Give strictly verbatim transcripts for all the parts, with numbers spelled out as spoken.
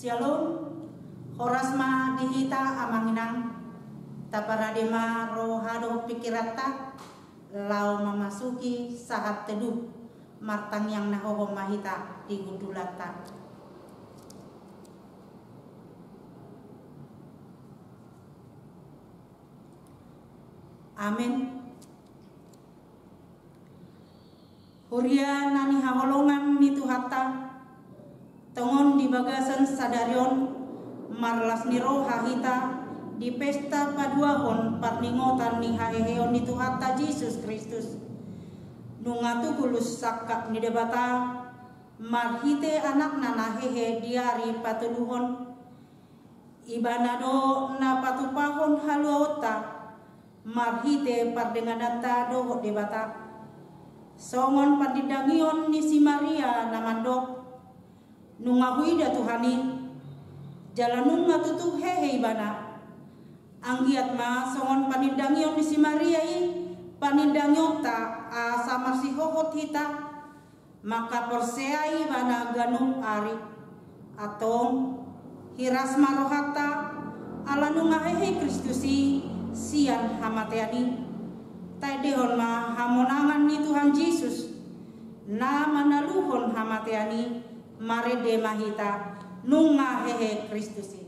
Syalom. Horas ma di hita amang inang. Taparade ma roha dohot pingkiranta laho mamasuki sahat teduh. Martangiang na hohom ma hita di hundulanta. Amen. Huria na hinaholongan ni Tuhanta, tongon di bagasan sadari on marlas ni roha hita di pesta paduahon parningotan ni haheheon ni Tuhanta Jesus Kristus. Nunga tukulus sangkap ni Debata marhite Anakna na hehe di ari patoluhon. Ibana do na patupahon haluaonta marhite pardengananta dohot Debata. Songon panindangion ni si Maria na mandok, nunga huida Tuhan i, jala nunga tutu hehe Ibana. Anggiat ma songon panindangion ni si Maria i panindangionta asa marsihohot hita mangkaporseai Ibana ganup ari. Antong, hiras ma rohanta, ala nunga hehe Kristus i sian hamatean i. Taendehon ma hamonangan ni Tuhan Jesus, na manaluhon hamatean i, marende ma hita, nunga hehe Kristus i.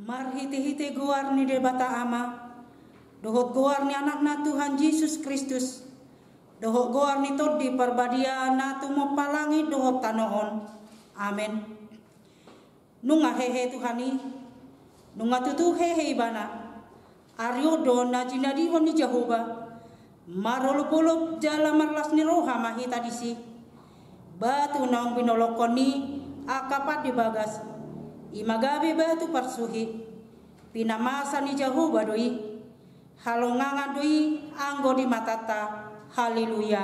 Marhitehite goar ni Debata Ama, dohot goar ni Anakna Tuhan Jesus Kristus, dohot goar ni Tondi Parbadia na tumompa langit dohot tano on. Amen. Nunga hehe Tuhan i, nunga tutu hehe Ibana. Ari on do na jinadihon ni Jahowa, marolopolop jala marlas ni roha ma hita disi. Batu naung binolongkon ni angka pande bagas, i ma gabe batu parsuhi. Pinamasa ni Jahowa do i. Halongangan do i anggo di matanta. Haleluya.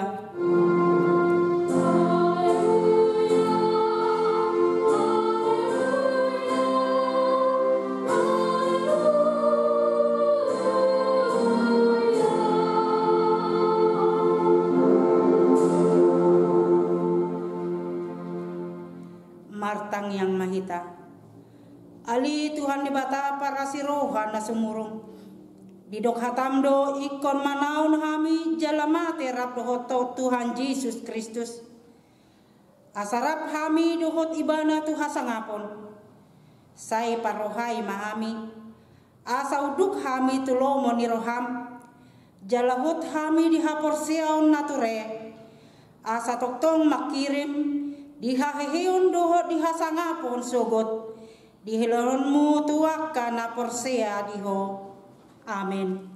Martangiang ma hita. Ale Tuhan Debata parasi roha na sumurung. Didok hatam do ingkon manaon hami jala mate rap dohot Tuhan Jesus Kristus. Asa rap hami dohot Ibana tu hasangapon. Sai parrohai ma hami. Asa unduk hami tu lomo ni roham. Jala hot hami di haporseaon na ture. Asa tongtong mangkirim di haheheon dohot di hasangapon sogot. Dihilehonmu tu angka na porsea di Ho. Amen.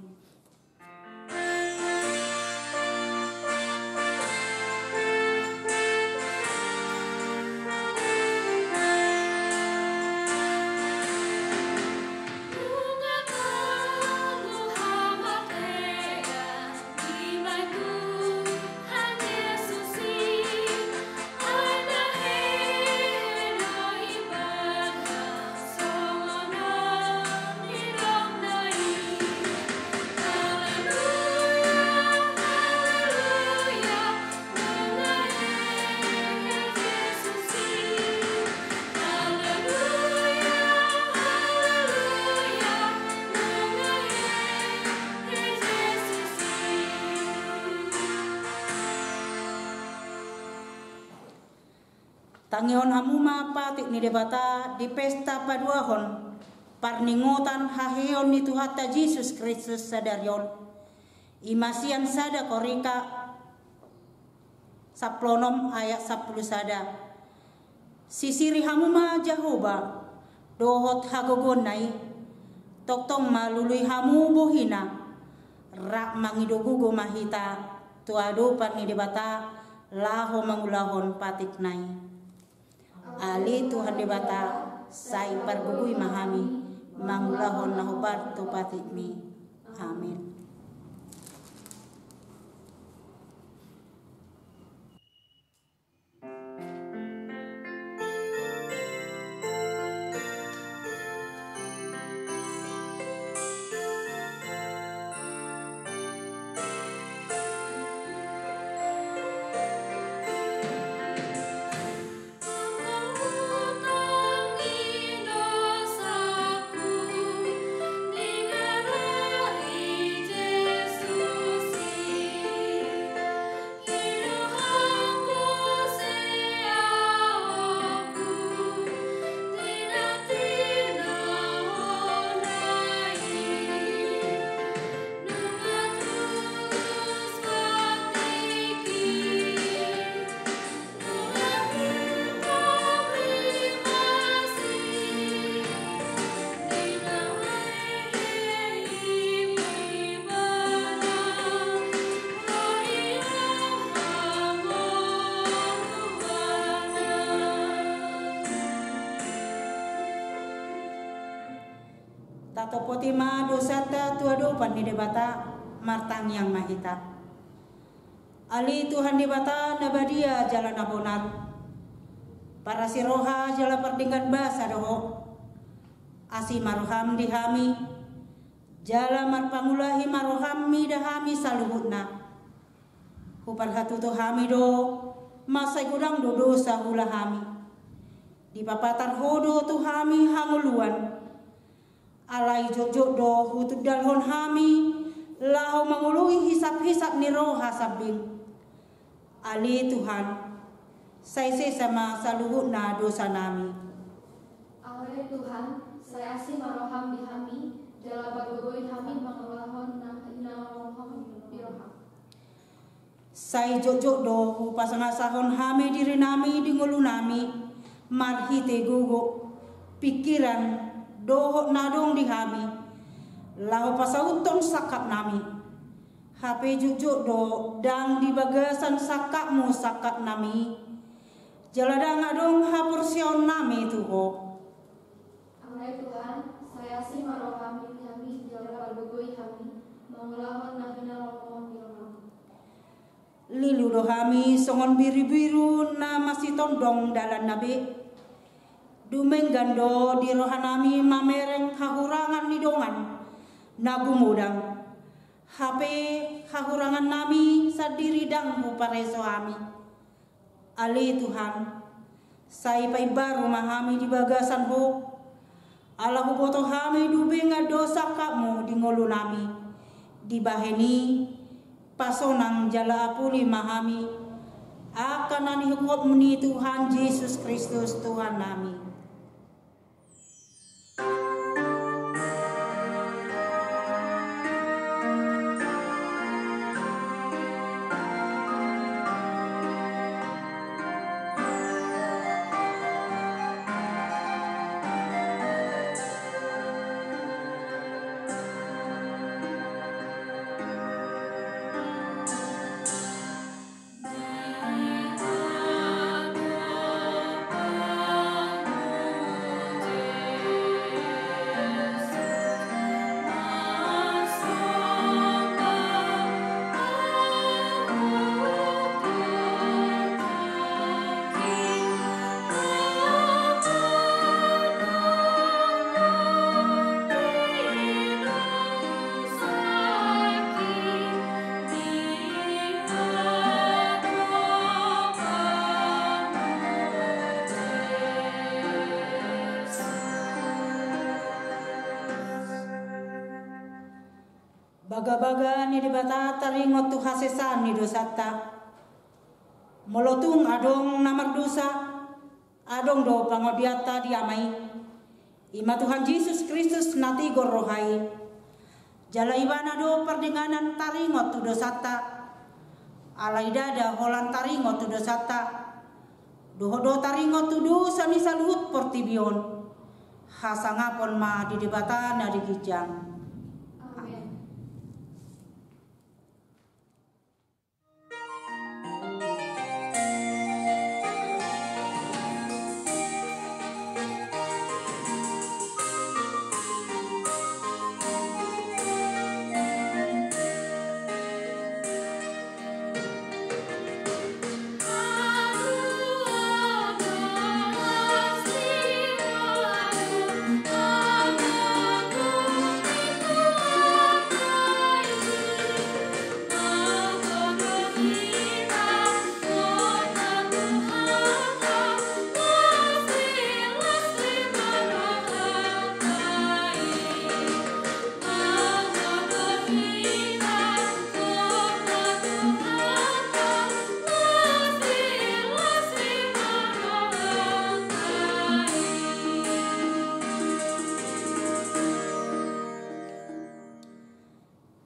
Tangihon hamu ma patik ni Debata di pesta paduahon parningotan haheheon ni Tuhanta Jesus Kristus sadari on. I ma sian sada Korika sampulu onom ayat sampulu sada. Sisiri hamu ma Jahowa dohot hagogoonna i, tongtong ma lului hamu bohina, rap mangido gogo ma hita tu adopan ni Debata laho mangulahon patikna i. Ale Tuhan Debata, sai pargogoi ma hami mangulahon na hombar tu patikmi. Amen. Tatopoti ma dosanta tu adopan ni Debata, martangiang ma hita. Ale Tuhan Debata na badia jala na bonar, parasi roha jala pardenggan basa do Ho. Asi ma roham di hami, jala marpangulahi ma roham mida hami saluhutna. Huparhatutu hami do, mansai godang do dosa huula hami. Dipapatar Ho do tu hami hangoluan. Alai jotjot do hutundalhon hami laho mangoloi hisaphisap ni roha sambing. Ale Tuhan, sai sesa ma saluhutna dosanami. Ale Tuhan, sai asi ma roham di hami, jala pargogoi hami mangulahon na hinaholonghon di roham. Sai jotjot do hupasangasahon hami dirinami di ngolunami, marhite gogo, pingkiran, dohot na adong di hami, laho pasauthon sangkapnami. Hape jotjot do ndang di bagasan sangkapmu sangkapnami, jala ndang adong haporseaonnami tu Ho. Alai Tuhan, sai asi ma roham di hami, jala pargogoi hami mangulahon na hinaholonghon di roham. Lilu do hami songon birubiru na masitondong dalanna be. Dumenggan do di rohanami mamereng hahurangan ni dongan na gumodang. Hape hahurangannami sandiri ndang hupareso hami. Ale Tuhan, sai paimbaru ma hami di bagasan Ho, ala huboto hami dumenggan do sangkapmu di ngolunami. Dibahen i, pasonang jala apuli ma hami, angka na nihuphop ni Tuhan Jesus Kristus Tuhannami. Bagabaga ni Debata taringot tu hasesaan ni dosanta. Molo tung adong na mardosa, Adong do pangodianta di Ama i, i ma Tuhan Jesus Kristus na tigor roha i. Jala Ibana do pardinganan taringot tu dosanta. Alai ndada holan taringot tu dosanta, dohot do taringot tu dosa ni saluhut portibi on. Hasangapon ma di Debata na di ginjang. Amen.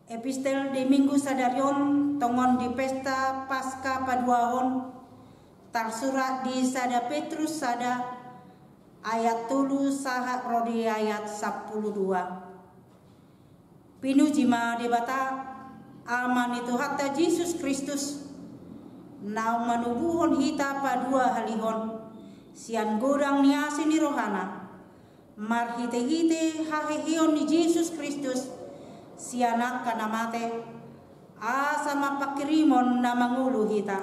Epistel di Minggu sadari on, tongon di pesta Paska paduahon, tarsurat di sada Petrus sada, ayat tolu sahat ro di ayat sampulu dua. Pinuji ma Debata, Ama ni Tuhanta Jesus Kristus, naung manubuhon hita paduahalihon sian godang ni asi ni rohana, marhitehite haheheon ni Jesus Kristus sian angka na mate, asa mangkirimon na mangolu hita.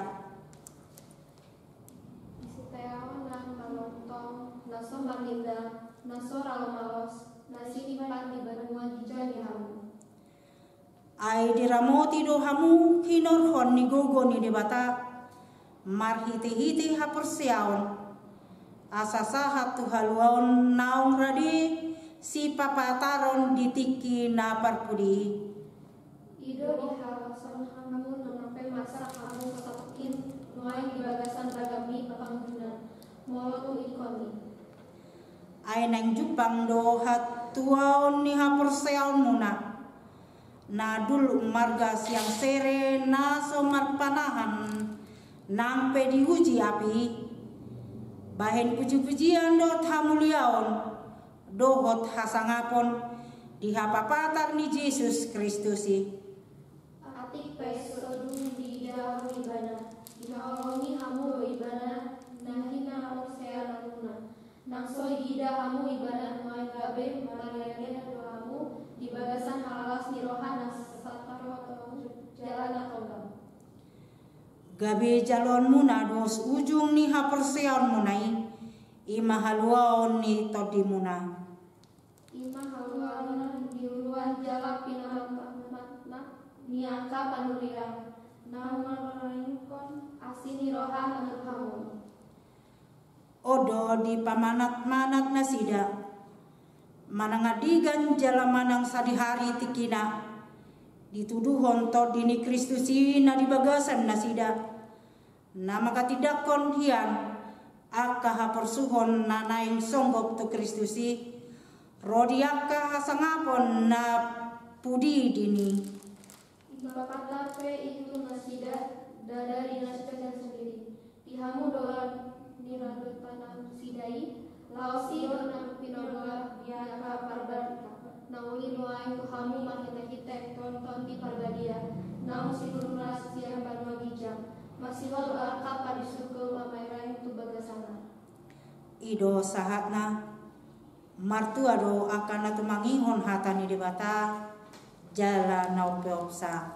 Sitaeon na malotong, na so marninda, na so ra lomalos, na simpan di banua ginjang ni hamu. Ai diramoti do hamu hinorhon ni gogo ni Debata marhitehite haporseaon, asa sahat tu haluaon naung rade sipapataron di tingki na parpudi i. I do dihaloshon hamu nang pe marsak hamu sasaput i nuaeng di bagasan ragam ni pangunjunan, molo tu ingkon i. Ai naeng jumpang do hatuaon ni haporseaonmuna, na dul ummarga sian sere na so marpanahan nang pe diuji api i, bahen pujipujian dohot hamuliaon dohot hasangapon di hapapatar ni Jesus Kristus i. Atik pe so dung diida hamu Ibana, dihaholongi hamu do Ibana na hinaporseaonmuna. Nang so diida hamu Ibana nuaeng gabe marlialia do hamu di bagasan halalas ni roha na sasahat jala na tonggang. Gabe jaloonmuna dos ujung ni haporseaonmuna i, i ma haluaon ni tondimuna. I ma haluaon ni uluan jala pinamatmat ni angka panurirang, na mangorahon asi ni roha na tu hamu. On do dipamanatmanat nasida, manang andigan jala manang sadihari tingkina, dituduhon Tondi ni Kristus i na di bagasan nasida, na mangatindangkon hian angka haporsuhon na naeng songgop tu Kristus i, ro di angka hasangapon na pudi di ni. Ipapatar pe i tu nasida, ndada di nasida sandiri. Di hamu do niradotan nasida i, laos i do na pinodoar di angka parbarita na uli nuaeng tu hamu marhitehite Tondi Parbadia, naung sinurat sian banua ginjang, marsiuhur angka pardisuruhon Ama i raja tu bagasanna. I do sahatna. Martua do angka na tumangihon hata ni Debata jala na umpeopsa.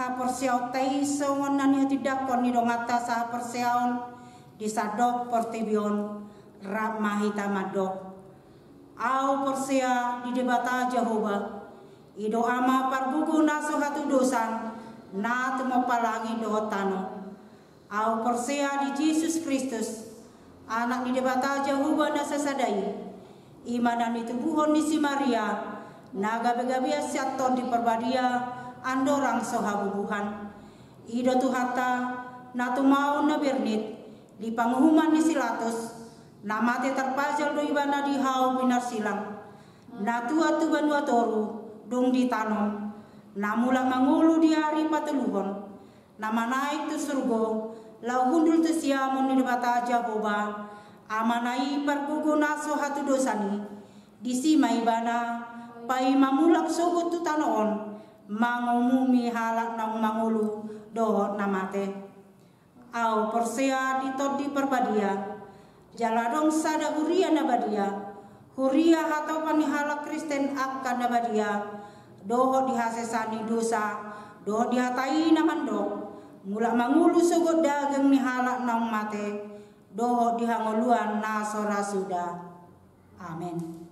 Haporseaonta i songon na nihatindangkon ni donganta sahaporseaon di sandok portibi on, rap ma hita mandok. Ahu porsea di Debata Jahowa, i do Ama pargogo na so hatudosan, na tumompa langit dohot tano. Ahu porsea di Jesus Kristus, Anak ni Debata Jahowa na sasada i, i ma na nitubuhon ni si Maria, na gabegabean sian Tondi Parbadia, andorang so habubuhan. I do Tuhanta, na tumaon na bernit, di panguhuman ni si Pilatus, na mate tarpajal do ibana di hau pinarsilang. Na tuat tu banua toru, dung ditanom, na mulak mangolu di ari patoluhon, na manaek tu surgo, laho hundul tu siamun ni Debata Jahowa, Amana i pargogo na so hatudosan i, disi ma ibana, paima mulak sogot tu tano on, mangumumi halak naung mangolu, dohot na mate. Ahu porsea di Tondi Parbadia, jala adong sada huria na badia, huria hatopan ni halak Kristen angka na badia, dohot di hasesaan ni dosa, dohot di hata i na mandok, mulak mangolu sogot daging ni halak naung mate, dohot di hangoluan na so ra suda. Amen.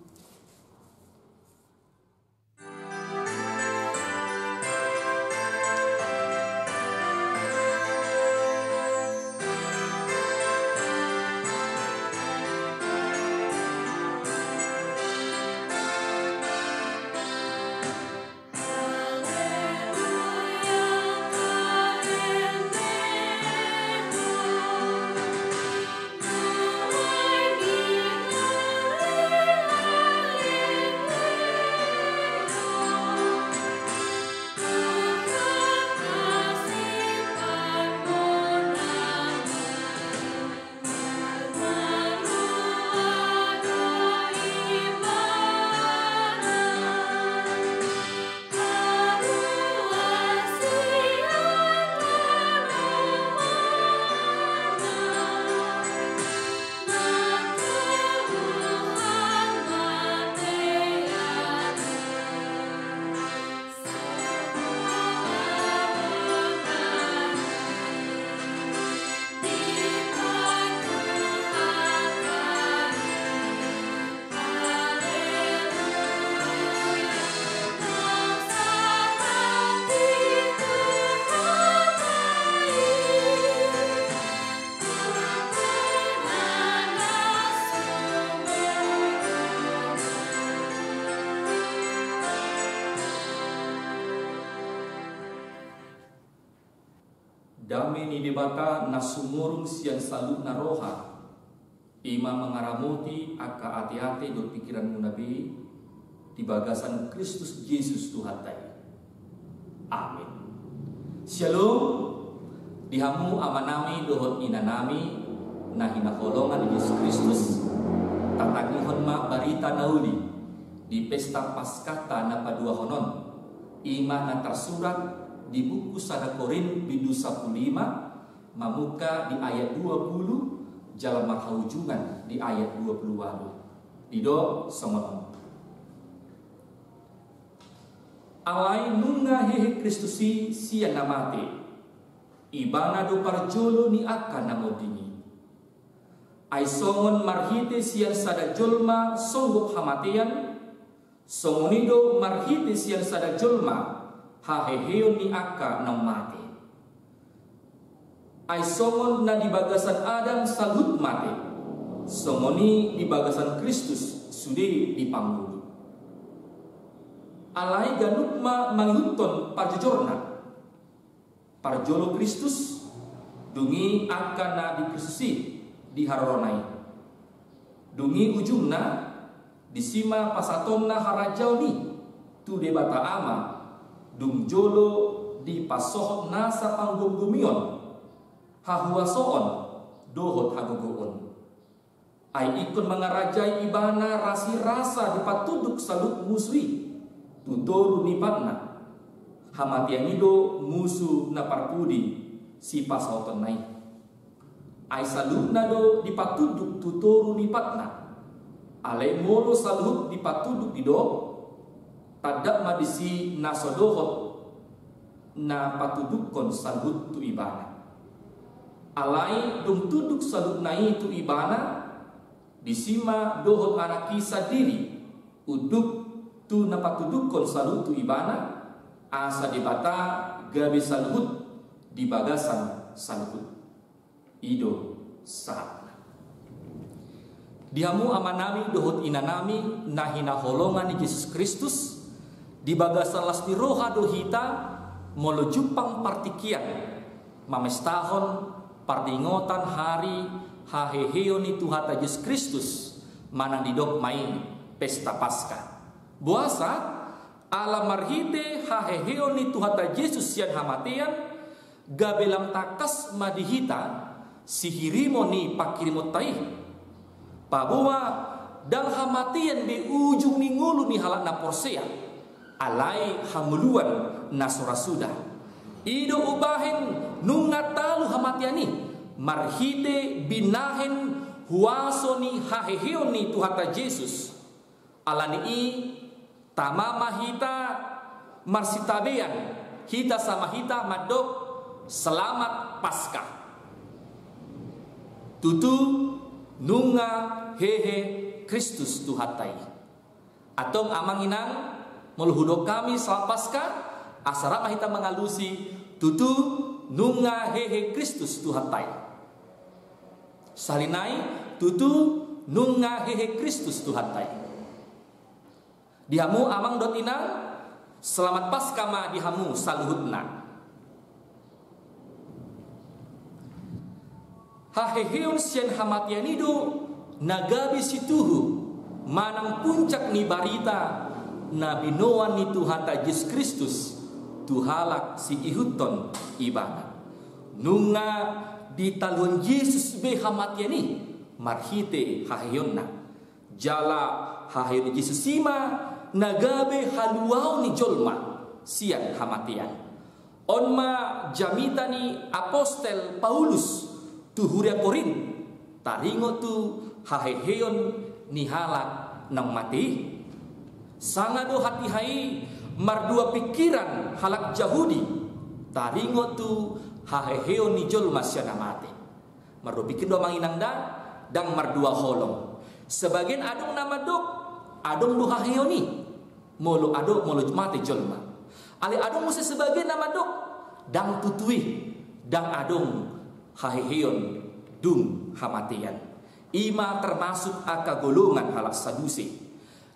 Dame ni Debata na sumurung sian saluhutna roha, i ma mangaramoti angka ateate dohot pikiranmuna be di bagasan Kristus Jesus Tuhanta i. Amen. Syalom. Di hamu amanami dohot inanami na hinaholongan ni Jesus Kristus, tatangihon ma barita na uli di pesta Paskahta na paduahon on, i ma na tarsurat di buku sada Korint bindu sampulu lima, mamungka di ayat dua pulu, jala marhaujungan di ayat dua pulu ualu. Didok songon on. Alai nunga hehe Kristus i sian na mate, ibana do parjolo ni angka na monding i. Ai songon marhite sian sada jolma songgop hamatean, songon i do marhite sian sada jolma haheheon ni angka naung mate. Ai songon na di bagasan Adam saluhut mate, songon i di bagasan Kristus sude dipangolu. Alai ganup ma mangihuthon parjojorna. Parjolo Kristus, dung i angka na di Kristus i di harorona i. Dung i ujungna, disi ma pasahatonna harajaon i tu Debata Ama, dung jolo dipasohot nasa panggomgomion, hahuasoon, dohot hagogoon. Ai ingkon mangarajai ibana rasirasa dipatunduk saluhut musu i tu toru ni patna. Hamatean i do musu na parpudi sipasahatonna i. Ai saluhutna do dipatunduk tu toru ni patna. Alai molo saluhut dipatunduk didok, tanda ma disi na so dohot na patudukkon saluhut tu Ibana. Alai dung tunduk saluhutna i tu Ibana, disi ma dohot Anak i sandiri unduk tu na patudukkon saluhut tu Ibana, asa Debata gabe saluhut di bagasan saluhut. I do sahatna. Di hamu amanami dohot inanami na hinaholongan ni Jesus Kristus, di bagasan las ni roha do hita molo jumpang partingkian mamestahon pardingotan hari haheheon ni Tuhanta Jesus Kristus, manang didok ma i Pesta Paskah. Boasa? Ala marhite haheheon ni Tuhanta Jesus sian hamatean, gabe lam tangkas ma di hita sihirimon ni panghirimonta i. Paboa ndang hamatean be ujung ni ngolu ni halak na porsea, alai hangoluan na so ra suda. I do umbahen nunga talu hamatean i, marhite binahen huaso ni haheheon ni Tuhanta Jesus. Ala ni i, tama ma hita marsitabean, hita sama hita mandok Selamat Paskah. Tutu nunga hehe Kristus Tuhanta i. Antong amang inang, molo hudok hami Selamat Paskah, asa rap ma hita mangalusi, tutu nunga hehe Kristus Tuhanta i. Sahali nai, tutu nunga hehe Kristus Tuhanta i. Di hamu amang dohot inang, Selamat Paskah ma di hamu saluhutna. Haheheon sian hamatean i do na gabe situhu manang puncak ni barita na binoan ni Tuhanta Jesus Kristus tu halak siihuthon Ibana. Nunga ditaluhon Jesus be hamatean i marhite haheheonna. Jala haheheon ni Jesus i ma na gabe haluaon ni jolma sian hamatean. On ma jamita ni apostel Paulus tu huria Korint, taringot tu haheheon ni halak naung mate i. Sanga do hatiha i mardua pingkiran halak Jahudi taringot tu haheheon ni jolma sian na mate. Mardua pingkir do amang inang da, ndang mardua holong. Sebagian adong na mandok, adong do haheheon i molo adong, molo mate jolma. Alai adong muse sebagian na mandok, ndang tutu i, ndang adong haheheon dung hamatean. I ma termasuk angka golongan halak Sadusi.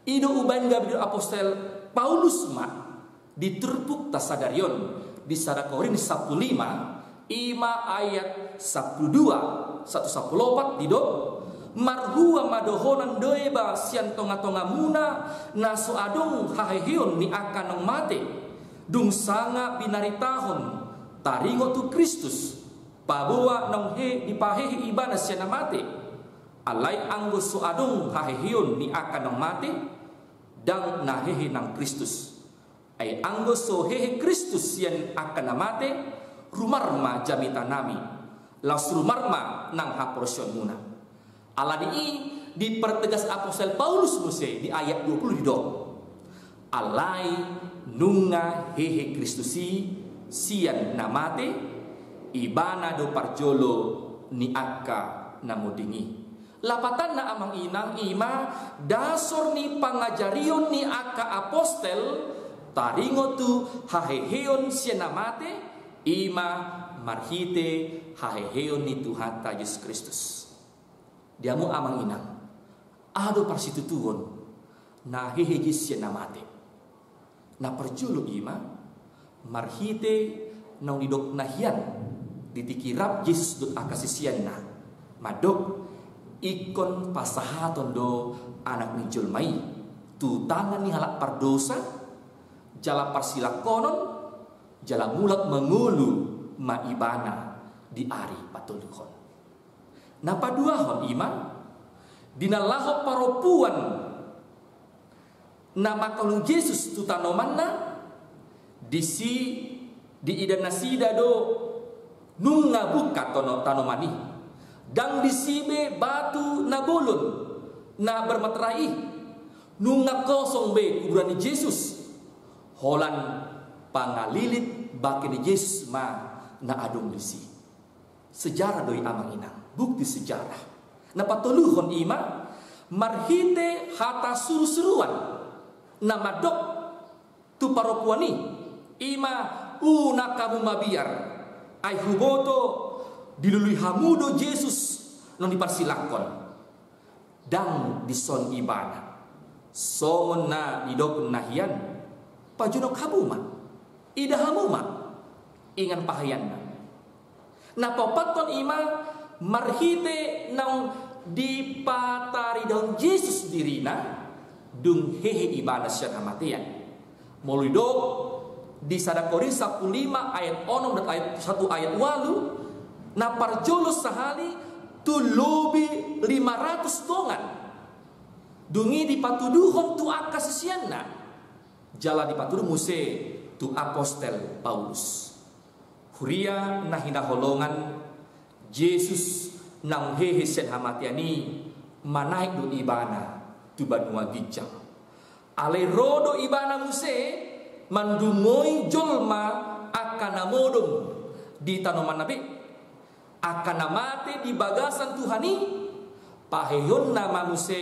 I do umbahen gabe didok apostel Paulus ma di turpukta sadari on, di sada Korint sampulu lima, i ma ayat sampulu dua sahat tu sampulu opat didok, marhua ma dohonon do deba sian tongatongamuna na so adong haheheon ni angka naung mate, dung sanga binaritahon taringot tu Kristus, paboa naung he dipahehe Ibana sian na mate. Alai anggo so adong haheheon ni angka naung mate, ndang na hehe nang Kristus. Ai anggo so hehe Kristus sian angka na mate, rumar ma jamitanami, laos rumar ma nang haporseaonmuna. Ala ni i dipertegas apostel Paulus muse di ayat dua puluh didok, alai nunga hehe Kristus i sian na mate, Ibana do parjolo ni angka na monding i. Lapatanna amang inang i ma dasor ni pangajarion ni angka apostel taringot tu haheheon sian na mate, i ma marhite haheheon ni Tuhanta Jesus Kristus. Di hamu amang inang, aha do parsitutuon na hehe Jesus sian na mate? Na parjolo i ma marhite naung nidokna hian di tingki rap Jesus dohot angka siseanna, mandok, ingkon pasahaton do Anak ni jolma i tu tangan ni halak pardosa, jala parsilangkonon, jala mulak mangolu ma Ibana di ari patoluhon. Na paduahon i ma, di na laho parompuan na mangkaholongi Jesus tu tanomanna, disi diida nasida do nunga bungka tono-, tanoman i. Ndang disi be batu na bolon na bermeterai i. Nunga kosong be kuburan ni Jesus. Holan pangalilit Bangke ni Jesus ma na adong disi. Sejarah do i amang inang, bukti sejarah. Na patoluhon i ma marhite hata surusuruan na mandok tu parompuan i, i ma unang hamu mabiar, ai huboto dilului hamu do Jesus naung diparsilangkon. Ndang dison ibana. Songon na didok na hian, pajonok hamu ma, ida hamu ma, ingan pahayanna. Na paopathon i ma marhite naung dipataridahon Jesus dirina, dung hehe ibana sian hamatean. Molo didok di sada Korint sampulu lima ayat onom dan ayat satu ayat ualu, na parjolo sahali tu lobi lima ratus dongan. Dung i dipatuduhon tu angka siseanna. Jala dipatudu muse tu apostel Paulus. Huria na hinaholongan, Jesus naung hehe sian hamatean i manaek do ibana tu banua ginjang. Alai ro do ibana muse mandungoi jolma angka na modom di tanomanna be, angka na mate di bagasan Tuhan i, paheheonna ma muse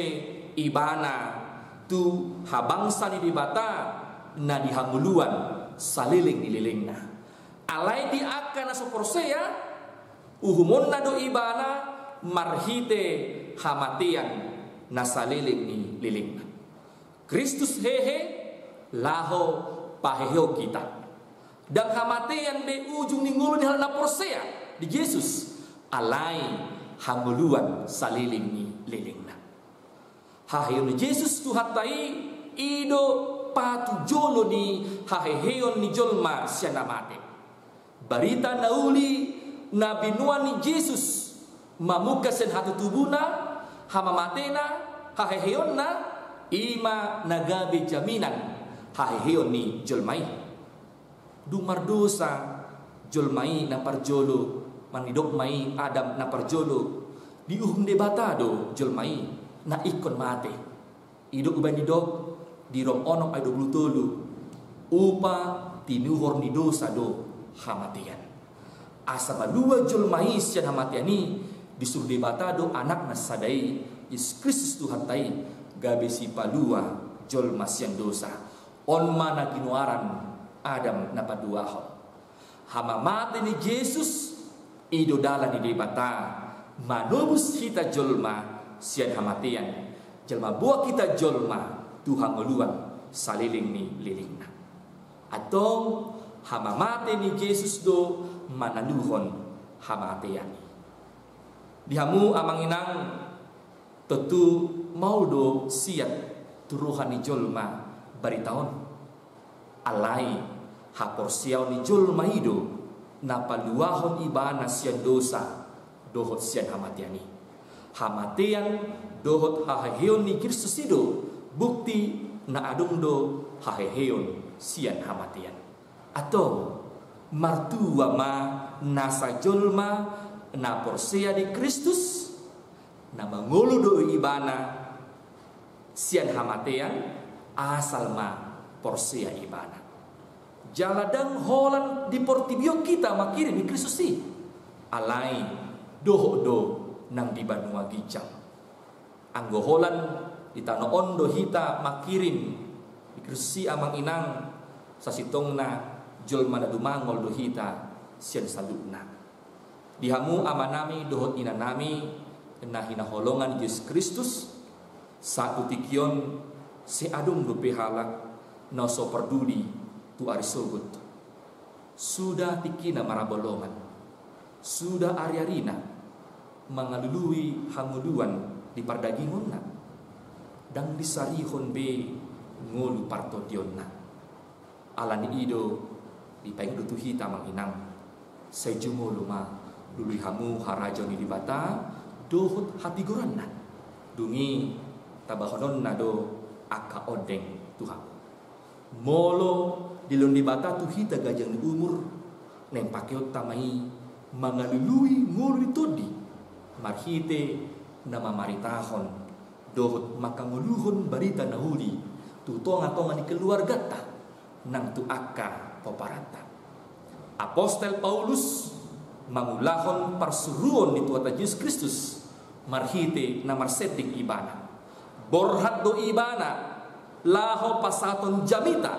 ibana tu habangsa ni Debata na di hangoluan saleleng ni lelengna. Alai di angka na so porsea, uhumonna do ibana marhite hamatean na saleleng ni lelengna. Kristus hehe laho pahehehon hita. Ndang hamatean be ujung ni ngolu ni halak na porsea di Jesus, alai hangoluan saleleng ni lelengna. Haheheon ni Jesus Tuhanta i, i do patujolo ni haheheon ni jolma sian na mate. Barita na uli na binoan ni Jesus mamungka sian hatutubuna, hamamatena, haheheonna, i ma na gabe jaminan haheheon ni jolma i. Dung mardosa jolma i na parjolo, manang didok ma i Adam na parjolo, diuhum Debata do jolma i na ingkon mate. Didok, umbahen didok di Rom onom ayat dua pulu tolu, upa tinuhor ni dosa do hamatean. Asa malua jolma i sian hamatean i, disuru Debata do Anakna sada i, Jesus Kristus Tuhanta i, gabe sipalua jolma sian dosa. On ma na ginoaran Adam na paduahon. Hamamate ni Jesus i do dalan ni Debata manobus hita jolma sian hamatean, jala mamboan hita jolma tu hangoluan saleleng ni lelengna. Antong hamamate ni Jesus do manaluhon hamatean i. Di hamu amang inang, tontu maol do siat tu roha ni jolma barita on. Alai haporseaon ni jolma i do na paluahon ibana sian dosa dohot sian hamatean i. Hamatean dohot haheheon ni Kristus i do bukti na adong do haheheon sian hamatean. Antong martua ma nasa jolma na porsea di Kristus, na mangolu do ibana sian hamatean, asal ma porsea ibana. Jala ndang holan di portibi on hita mangkirim di Kristus i, alai dohot do nang di banua ginjang. Anggo holan di tano on do hita mangkirim di Kristus i amang inang, sasintongna jolma na dumangol do hita sian saluhutna. Di hamu amanami dohot inanami na hinaholongan Jesus Kristus, sahat tu tingki on sai adong dope halak na so parduli tu ari sogot. Suda tingkina marhaholongan, suda ariarina mangalului hangoluan di pardagingonna, ndang disarihon be ngolu partondionna. Ala ni i do dipaingot do tu hita amang inang, sai jumolo ma lului hamu harajaon ni Debata dohot hatigoranna. Dung i tabahononna do angka ondeng tu hamu. Molo dilehon Debata tu hita ganjang ni umur, naeng pakeonta ma i mangalului ngolu ni tondi marhite na mamaritahon dohot mangkangoluhon barita na uli tu tongatonga ni keluarganta nang tu angka pomparan ta. Apostel Paulus mangulahon parsuruon ni Tuhanta Jesus Kristus marhite na marsending ibana. Borhat do ibana laho pasahathon jamita,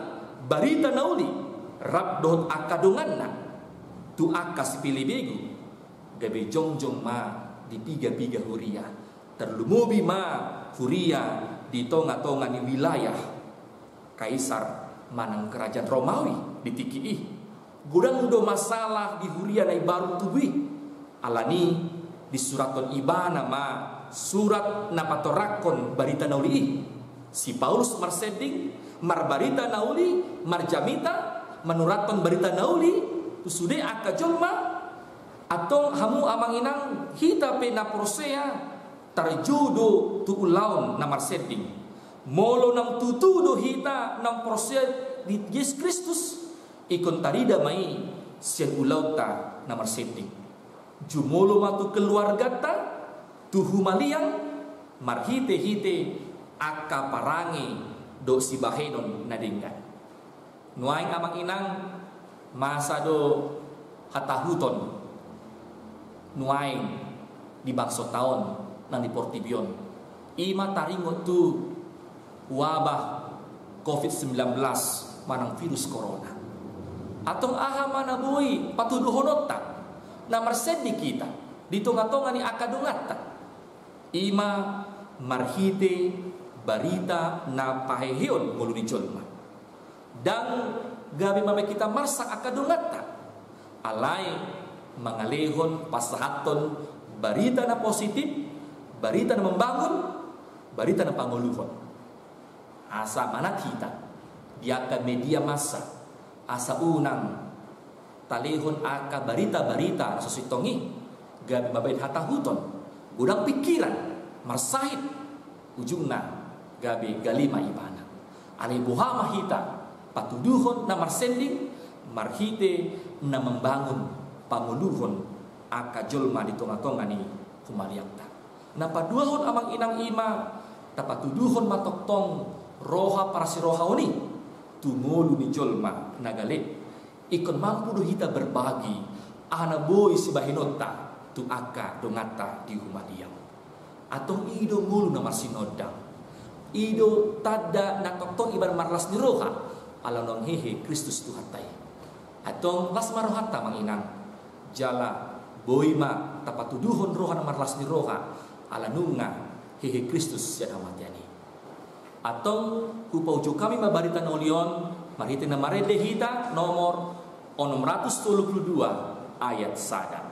barita na uli, rap dohot angka donganna tu angka sipelebegu, gabe jongjong ma di piga-piga huria, tarlumobi ma huria di tonga-tonga ni wilayah Kaisar manang kerajaan Romawi di tingki i. Godang do masalah di huria na imbaru tubu i. Alani i disurathon ibana ma surat na patorangkon barita na uli i. Si Paulus marsending, marbarita na uli, marjamita, manurathon barita na uli tu sude angka jolma. Antong hamu amang inang, hita pe na porsea, tarjou do tu ulaon na marsending. Molo naung tutu do hita naung porsea di Jesus Kristus, ingkon tarida ma i sian ulaonta na marsending. Jumolo ma tu keluarganta, tu humaliang, marhite-hite angka parange dohot sibahenon na denggan. Nuaeng amang inang, masa do hatahuton nuaeng di bangsonta on nang di portibi on. I ma taringot tu wabah covid sembilan belas manang virus corona. Antong aha ma na boi patuduhononta na marsending hita di tonga-tonga ni angka donganta? I ma marhite barita na paheheon ngolu ni jolma. Ndang gabe mambahen hita marsak angka donganta. Alai mangalehon pasahathon barita na positif, barita na membangun, barita na pangoluhon. Asa manat hita di angka media massa, asa unang talehon angka barita-barita na so sintong i, gabe mambahen hatahuton, godang pingkiran, marsahit, ujungna gabe gale ma ibana. Alai boha ma hita patuduhon na marsending marhite na membangun, pangoluhon angka jolma di tonga-tonga ni humaliangta. Na paduahon amang inang i ma, tapatuduhon ma tongtong roha parsirohaon i tu ngolu ni jolma na gale. Ingkon mampu do hita berbagi aha na boi sibahenonta tu angka donganta di humaliang. Antong i do ngolu na marsinondang. I do tanda na tongtong ibana marlas ni roha ala naung hehe Kristus Tuhanta i. Antong las ma rohanta amang inang. Jala boi ma tapatuduhon roha na marlas ni roha ala nunga hehe Kristus sian hamatean i. Antong hupaujung hami ma barita na uli on marhite na marende hita nomor onom ratus tolu pulu dua ayat sada.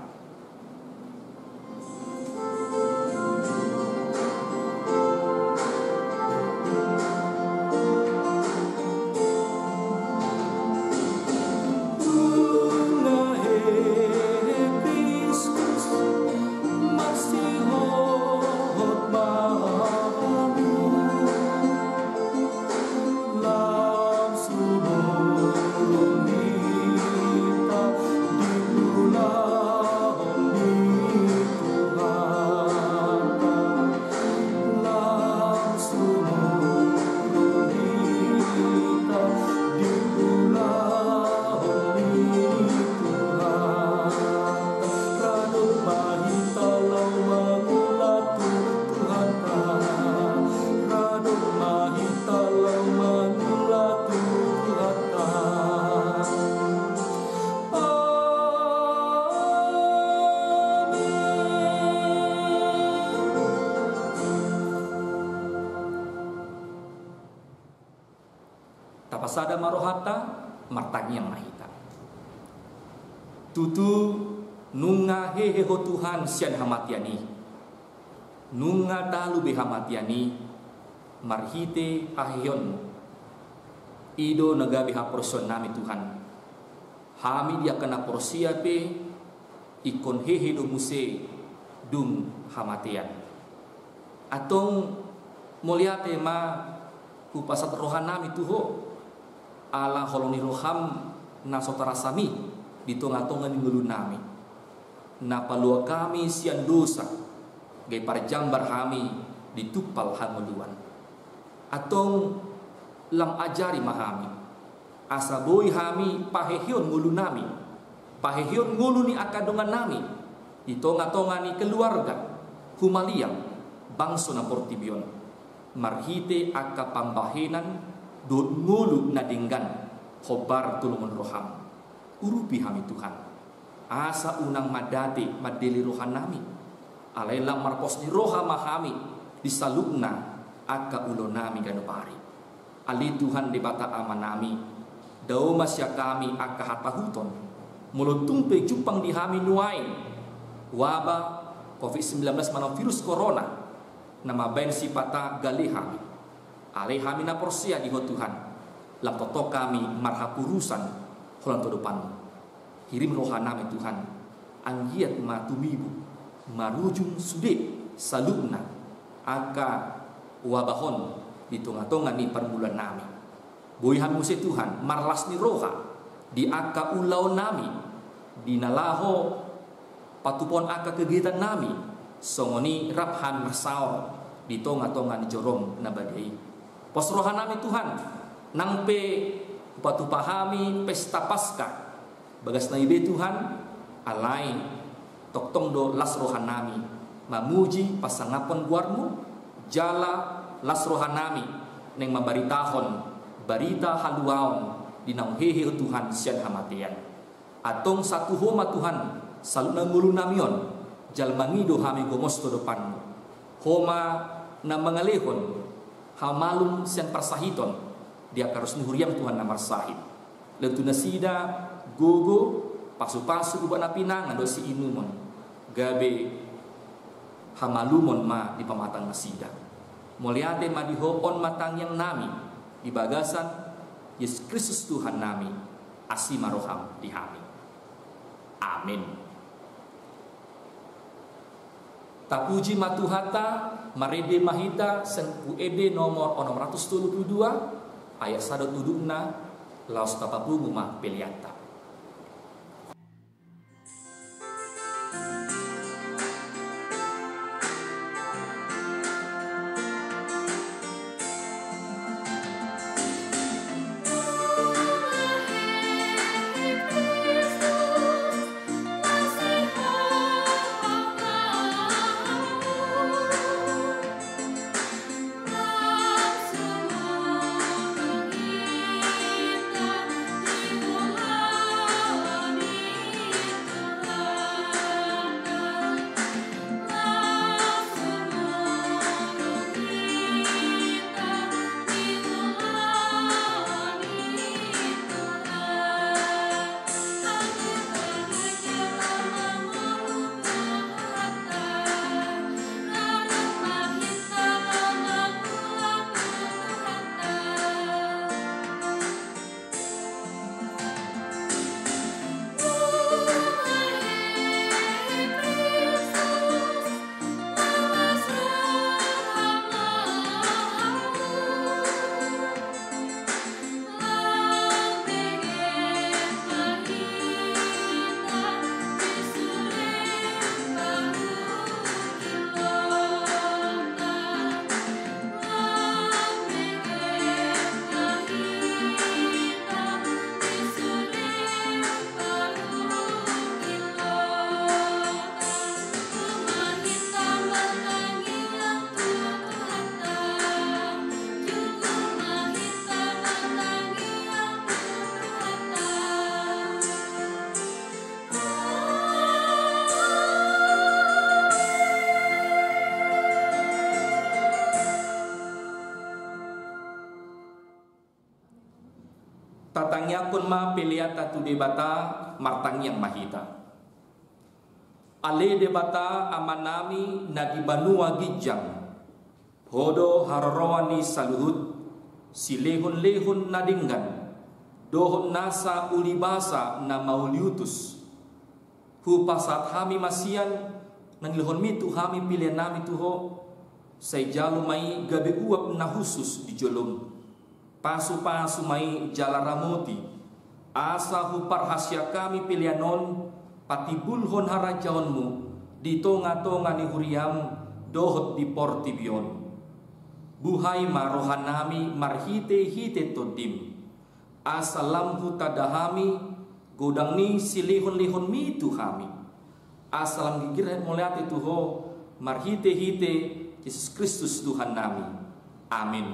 Tapasada ma rohanta, martangiang ma hita. Tutu nunga hehe Ho Tuhan sian hamatean i. Nunga talu be hamatean i marhite haheheonmu. I do na gabe haporseaonnami Tuhan. Hami di angka na porsea pe ingkon hehe do muse dung hamatean. Antong mauliate ma hupasahat rohanami tu Ho, ala holong ni roham na so tarasam i di tonga-tonga ni ngolunami, na paluahon hami sian dosa, gabe parjambar hami di tumpal hangoluan. Antong lam ajari ma hami, asa boi hami paheheon ngolunami Paheheon ngolu ni angka dongannami di tonga-tonga ni keluarga, humaliang, bangso na portibi on, marhite angka pambahenan dohot ngolu na denggan hombar tu lomo ni roham. Urupi hami Tuhan, asa unang mandate mandele rohanami, alai lam marpos ni roha ma hami di saluhutna angka ulaonnami ganup ari. Ale Tuhan Debata Amanami, dao ma sian hami angka hatahuton molo tung pe jumpang di hami nuaeng waba covid sembilan belas manang virus corona na mambaen sipata gale hami. Ale hami na porsea di Ho Tuhan, lam tongtong hami marhaporusan holan tu adopanMu. Hirim rohanami Tuhan, anggiat ma tumibu marujung sude saluhutna angka wabah on di tonga-tonga ni parngoluannami. Boi hami muse Tuhan marlas ni roha di angka ulaonnami, di na laho patupaon angka kegiatannami, songon i rap hami marsaor di tonga-tonga ni joroM na badia i. Pos rohanami Tuhan, nang pe hupatupa hami pesta Paskah, bagas na i be Tuhan, alai tongtong do las rohanami mamuji pasangaphon goarMu, jala las rohanami naeng mambaritahon barita haluaon di naung hehe Ho Tuhan sian hamatean. Antong satu Ho ma Tuhan saluhutna ngolunami on, jala mangido hami gomos tu adopanMu. Ho ma na mangalehon hamalum sian parsahiton di angka ros ni huriaM Tuhan na marsahit. Lehon tu nasida gogo, pasu-pasu, ubat na pinangan dohot siinumon, gabe hamalumon ma di pamatang nasida. Mauliate ma di Ho, on ma tangiangnami di bagasan Jesus Kristus Tuhannami. Asi ma rohaM di hami. Amin. Tapuji ma Tuhanta. Marende ma hita sian Buku Ende nomor onom ratus tolu pulu dua, ayat sada dohot udutna, laos tapapungu ma peleanta. Tatangiangkon ma peleanta tu Debata. Martangiang ma hita. Ale Debata Amanami na di banua ginjang, Ho do haroroan ni saluhut silehon-lehon na denggan dohot nasa ulibasa na mauliutus. Hupasahat hami ma sian na nilehonmi tu hami peleannami tu Ho. Sai jalo ma i gabe uap na hushus di jolom. Pasu-pasu ma i jala ramoti, asa huparhasiat hami pelean on patimbulhon harajaonmu di tonga-tonga ni huriam dohot di portibi on. Buhai ma rohanami marhite-hite Tondim, asa lam hutanda hami godang ni silehonlehonmi tu hami. Asa lam gigir hami mauliate tu Ho, marhitehite Jesus Kristus Tuhannami. Amin.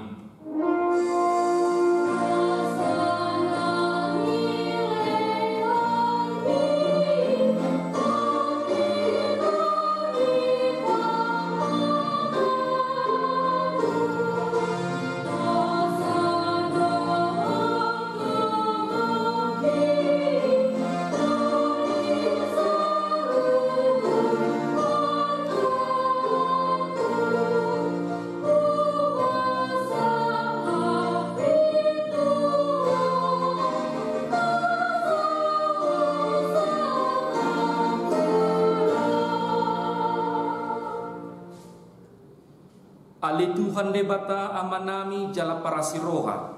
Ale Tuhan Debata Amanami jala parasi roha,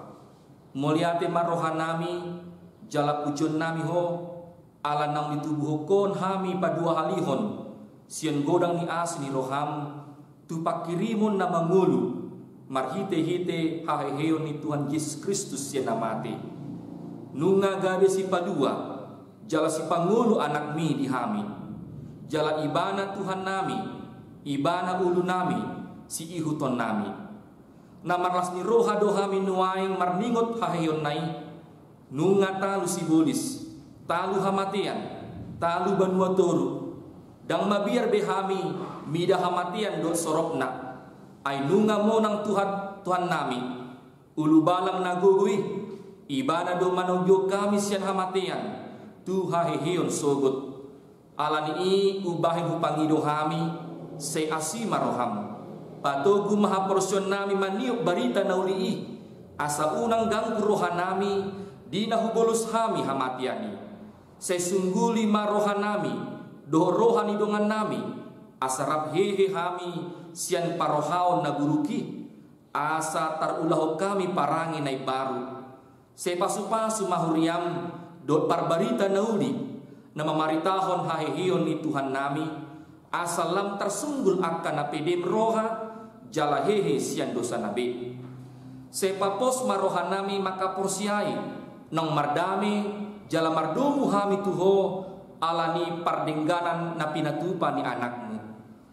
mauliate ma rohanami jala pujionnami Ho, ala naung ditubuhon Ho hami paduahalihon sian godang ni asi ni roham tu panghirimon na mangolu marhitehite haheheon ni Tuhan Jesus Kristus sian na mate. Nunga gabe sipalua jala sipangolu Anakmi di hami, jala Ibana Tuhannami, Ibana ulunami, siihutonnami. Na marlas ni roha do hami nuaeng marningot haheheonna i. Nunga talu sibolis, talu hamatean, talu banua toru. Ndang mabiar be hami mida hamatean dohot soropna. Ai nunga monang Tuhan, Tuhannami, Ulubalang na gogo i, Ibana do manogihon hami sian hamatean tu haheheon sogot. Ala ni i umbahen hupangido hami, sai asi ma roham. Patogu ma haporseaonnami maniop barita na uli i, asa unang ganggu rohanami di na hubolos hami hamatean i. Sai sungguli ma rohanami dohot roha ni dongannami, asa rap hehe hami sian parrohaon na buruk i, asa tarulahon hami parange na imbaru. Sai pasupasu ma huriam dohot parbarita na uli na mamaritahon haheheon ni Tuhannami, asa lam tarsunggul angka na pedem roha jala hehe sian dosana be. Sai papos ma rohanami mangkaporseai naung mardame jala mardomu hami tu Ho ala ni pardengganan na pinatupa ni Anakmu.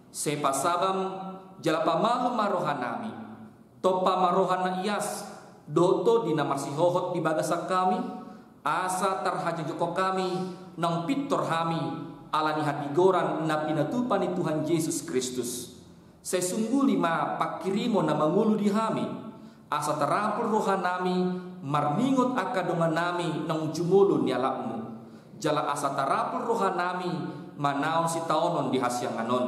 Sai pasabam jala pamalum ma rohanami. Tompa ma roha na ias dohot tondi na marsihohot di bagasan hami, asa tarhajongjong hami naung pintor hami ala ni hatigoran na pinatupa ni Tuhan Jesus Kristus. Sai sungguli ma panghirimon na mangolu di hami, asa tarapul rohanami marningot angka dongannami naung jumolo nialapmu, jala asa tarapul rohanami manaon sitaonon di hasiangan on.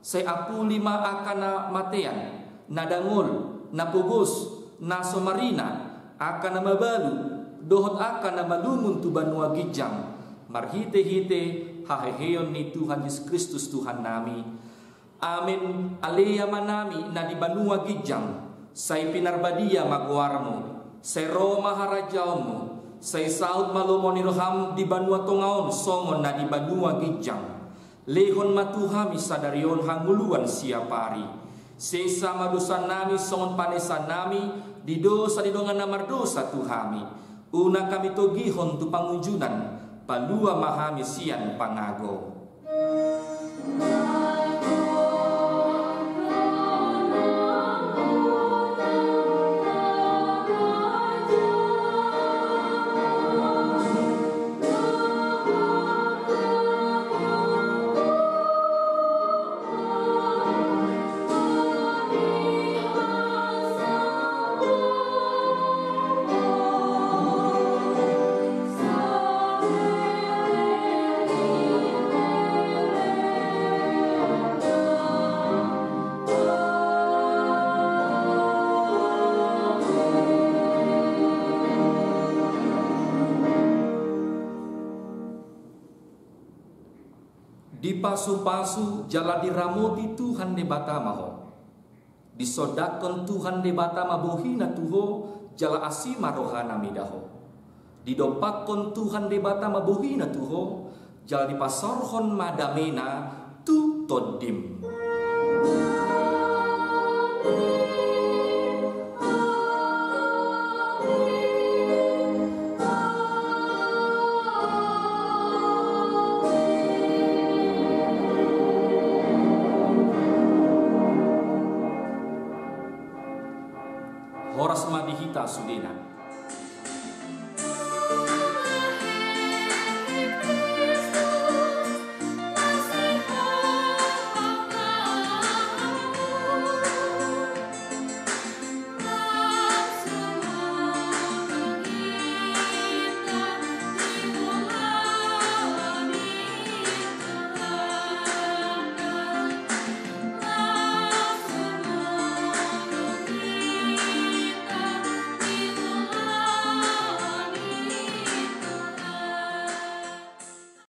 Sai apuli ma angka na matean, na dangol, na pogos, na so marina, angka na mabalu, dohot angka na malungun tu banua ginjang, marhitehite haheheon ni Tuhan Jesus Kristus Tuhannami. Amen. Ale Amanami na di banua ginjang, sai pinarbadia ma goarmu, sai ro ma harajaonmu, sai saut ma lomo ni roham di banua tonga on songon na di banua ginjang. Lehon ma tu hami sadari on hangoluan siapari. Sesa ma dosannami songon panesanami di dosa ni dongan na mardosa tu hami. Unang hami togihon tu pangunjunan, palua ma hami sian pangago. Dipasupasu jala diramoti Tuhan Debata ma ho. Disondangkon Tuhan Debata ma bohina tu ho, jala asi ma rohana mida ho. Didompakkon Tuhan Debata ma bohina tu ho, jala dipasaorhon ma damena tu tondim. ma di hita sudena.